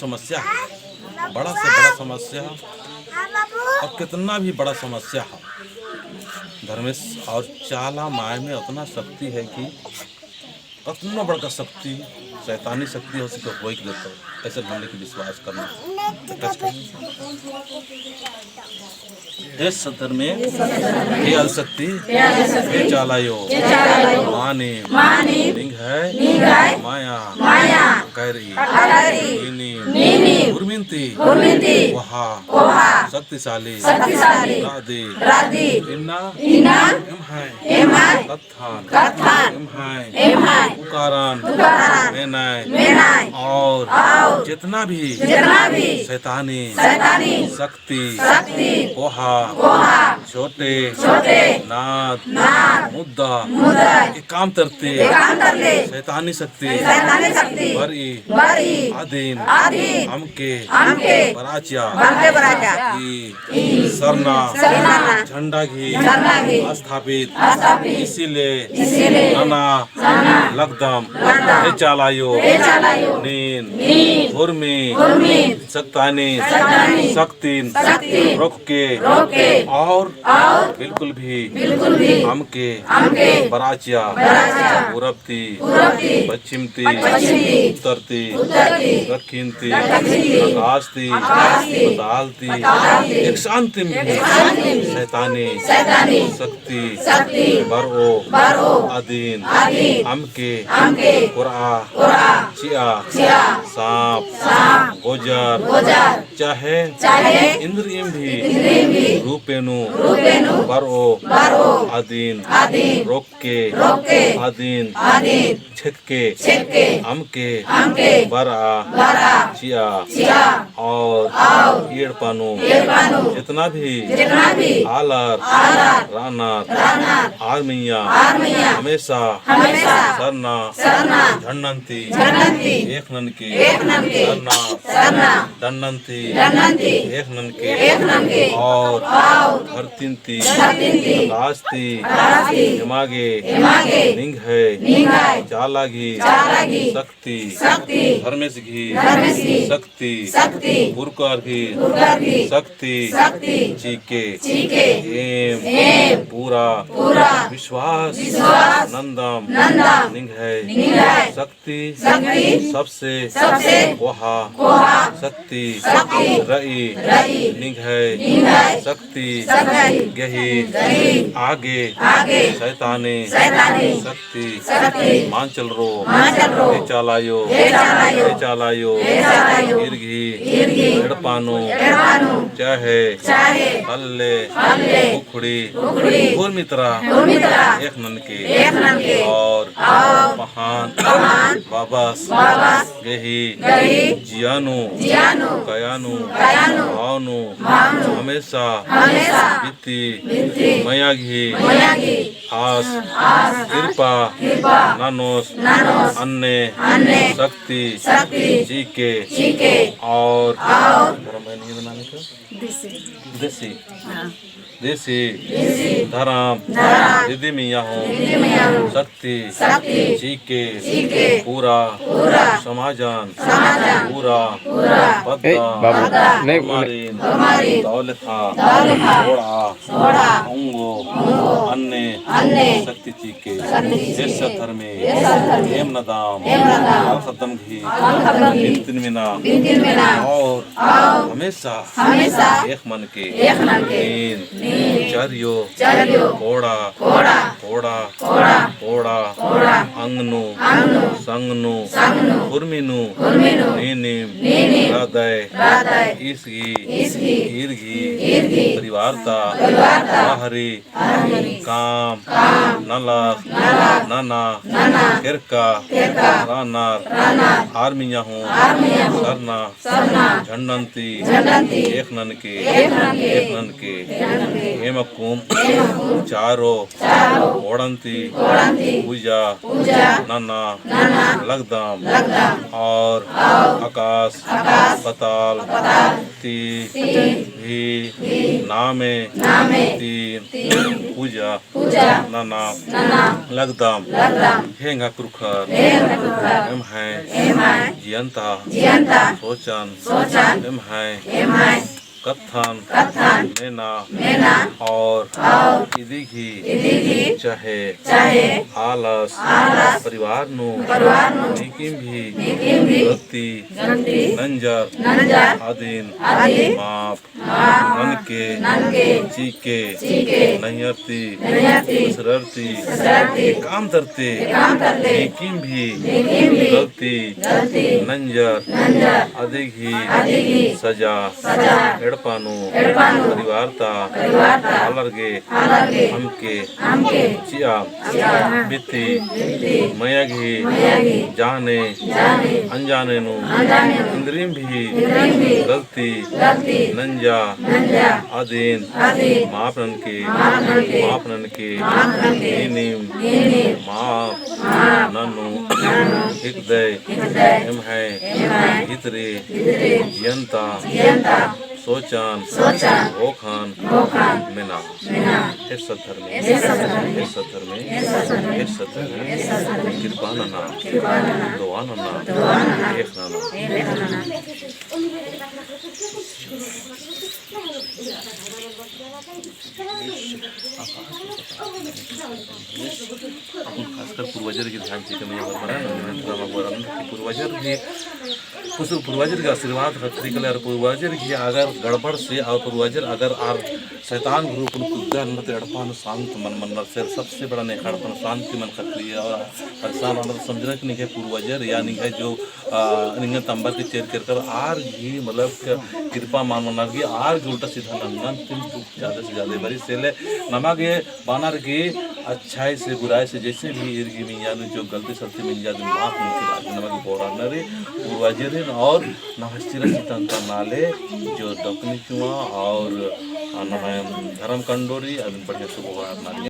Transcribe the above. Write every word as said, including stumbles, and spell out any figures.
समस्या है, बड़ा से बड़ा समस्या है। और कितना भी बड़ा समस्या है, धर्मेस और चाला माय में उतना शक्ति है कि कतनो बड़का शक्ति, शैतानी शक्ति हो, सके होइक देतो। ऐसे हमने के विश्वास करना। हे सत धर्मे, हे आदिशक्ति, हे चालायो, मानिम, निंग्है, माया, करी, नीनिम, उर्मिन्ती, कोहा, शक्तिशाली, रअदी, इन्ना, एम्है, कत्थन, एम्है, पुकारन, मेनय, और, जेतना भी, शैतानी, शक्ति, कोहा, छोटे, नाद, मुद्दा, एकाम तरती, शैतानी शक्ति, बरई, अदिन, अमके, बरआ चिआ, ई सरना झंडा गही स्थापित इसिले नना लगदम। हे चालायो, नीन उर्मी शक्तानी शक्तिन रोकके और बिल्कुल भी अमके बरआ चिआ पूरब ती, पश्चिम ती, उत्तर ती, दक्खिन ती, आकाश ती, पताल ती, एकसन तिम भी शैतानी शक्ति बरओ अदिन अमके कोरआ चिआ। साँप, गोजर, चाहे इन्द्रिइम भी रूपे नू बरओ अदिन रोक के, रोक के, अदिन, अदिन, छेक्के, छेक्के, अमके, अमके, बरआ, बरआ, चिआ, चिआ, और, और, एड़पा नू, एड़पा नू, जेतना भी, जेतना भी, आलर, आलर, रअनर, रअनर, आर मइय्याँ, आर मइय्याँ, हमेशा, हमेशा, सरना, सरना, झंडन ती, झंडन ती, एक ननके, एक ननके, सरना, सरना, डंडन ती, डंडन ती, एक ननके, एक ननके, और, और, धरतिन ती, धरतिन ती, आकाश ती, आकाश ती, एमा गे, एमा गे, निंग्है, निंग्है, चाला गही, चाला गही, शक्ति, शक्ति, धर्मेस गही, धर्मेस गही, शक्ति, शक्ति, पुरखर गही, पुरखर गही, शक्ति, शक्ति, चिके, चिके, एम, एम, पूरा, पूरा, विश्वास, विश्वास, नन्दम, नन्दम, निंग्है, निंग्है, शक्ति, शक्ति, सबसे, सबसे, कोहा, कोहा, शक्ति, शक्ति, रई, रई, निंग्है, निंग्है, शक्ति, शक्ति, गही, गही, आगे, आगे, शैतानी, शैतानी, शक्ति, शक्ति, मल चलरओ, मल चलरओ, हे चालायो, हे चालायो, हे चालायो, हे चालायो, ईर गही, ईर गही, एड़पा नू, एड़पा नू, चाहे, चाहे, हल्ले, हल्ले, उखड़ी, उखड़ी, उर्मी तरा, उर्मी तरा, एक ननके, एक ननके, और, और, पहान, पहान, बाबस, बाबस, गही, गही, जिया नू, जिया नू, कया नू, कया नू, भाव नू, भाव नू, हमेशा, हमेशा, बिनती, बिनती, मइय्याँ गही, मइय्याँ गही, आस, आस, कृपा, कृपा, ननोस, ननोस, अन्ने, अन्ने, शक्ति, शक्ति, चिके, चिके, और, और, देसी। देसी। हाँ। देसी। देसी। धरम। धरम। दिद्दी मइय्याँ हूँ। दिद्दी मइय्याँ हूँ। शक्ति। शक्ति। चिके। चिके। पूरा। पूरा। समाजन। समाजन। पूरा। पूरा। पद्दा। ए, बाबू, पद्दा। नहीं, नहीं। हमारिन। हमारिन। दौलता। दौलता। ओड़ा। ओड़ा। ओंगो। ओंगो। अन्ने। अन्ने। शक्ति चिके। शक्ति चिके। हे सत धर्मे। हे सत धर्मे। एम नदाम। एम नदाम। आल खद्दम गही। आल खद्दम गही। बिनतिन मेना। बिनतिन मेना। और। और। हमेशा। हमेशा। एक ननके। एक ननके। नीन। नीन। चरियो। चरियो। कोड़ा। कोड़ा। कोड़ा। कोड़ा। कोड़ा। कोड़ा। अंग नू। अंग नू। संग नू। संग नू। उर्मी नू। उर्मी नू। नीनिम। नीनिम। रअदय। रअदय। ईस गही। ईस गही। ईर गही। ईर गही। परिवार ता। परिवार ता। बाहरी। बाहरी। काम। काम। नलख। नलख। नना। नना। केरका। केरका। रअनर। रअनर। आर मइय्याँ हूँ। आर मइय्याँ हूँ। सरना। सरना। झंडन ती। झंडन ती। एक ननके। एक ननके। एक ननके। एक ननके। एम अक्कुन। एम अक्कुन। चारो। चारो। कोड़न ती। कोड़न ती। पूजा। पूजा। नना। नना। लगदम। लगदम। और। और। आकाश। आकाश। पताल। पताल। ती, ती, भी, भी, नामे, नामे, ती, ती, पूजा, पूजा, नना, नना, लगदम, लगदम, हे एंग्है पुरखर, हे एंग्है पुरखर, एम्है, एम्है, जियंता, जियंता, सोचन, सोचन, एम्है, एम्है, कत्थन, कत्थन, मेना, मेना, और, और, इदी गही, इदी गही, चाहे, चाहे, आलस, आलस, परिवार नू, परिवार नू, नीकिम भी, नीकिम भी, गलती, गलती, नंजर, नंजर, अदिन, अदिन, माफ, माफ, ननके, ननके, चीके, चीके, नैय्यरती, नैय्यरती, ससुररती, ससुररती, काम तरते, काम तरते, नीकिम भी, नीकिम भी, गलती, गलती, नंजर, नंजर, अदिगही, अदिगही, सजा, सजा, एड़पा नू, एड़पा नू, परिवार ता, परिवार ता, आलर गे, आलर गे, अमके, अमके, चिआ, चिआ, बित्ती, बित्ती, मया गही, मया गही, जाने, जाने, अनजाने नू, अनजाने नू, इन्द्रिम भी, इन्द्रिम भी, गलती, गलती, नंजा, नंजा, अदिन, अदिन, माफ ननके, माफ ननके, माफ ननके, माफ ननके, नीनिम, नीनिम, माफ, माफ, ननू, ननू, हिकदय, हिकदय, एम्है, एम्है, भितरे, भितरे, जियंता, जियंता, सोचन, सोचन, भोखन, भोखन, मेना। मेना। हे सद्धर्मे, हे सद्धर्मे, हे सद्धर्मे, हे सद्धर्मे, हे सद्धर्मे, कृपा नना, कृपा नना, दुआ नना, दुआ नना, लेख नना। अपन खासकर पूर्वजर के ध्यान चिके में हर बरा ना, पूर्वजर भी कुछ पूर्वजर के आशीर्वाद खतरी के लिए, और पूर्वजर की अगर गड़बड़ से, और पूर्वजर अगर आर शैतान group नू कुद्दा नू, तो एड़पा नू शांत मन मन्नर से सबसे बड़ा नेखाड़पन शांति मन खतरी है। और परेशान होना तो समझना कि निंग्है पूर्वजर या निंग्है जो, आ, निंग्है तम्बर के चेर केरकर आर ही मतलब क-, कृपा मान मन्नर की आर गे उल्टा सीधा नन्नन तिम ज्यादा से ज्यादा बरी से ले नमा गे बानर की अच्छाई से, बुराई से, जैसे भी ईर गही मइय्याँ नू जो गलती सलती मंजा, अदिन माफ ननके बाकी नमा गे बोरारना रई, पूर्वजरिन और नम्है सिरा सितंग ता नाले जो डकनी चुआ और, आ, नम्है धर्म कंडोरी, अदिन बढ़िया से बोरारना रई।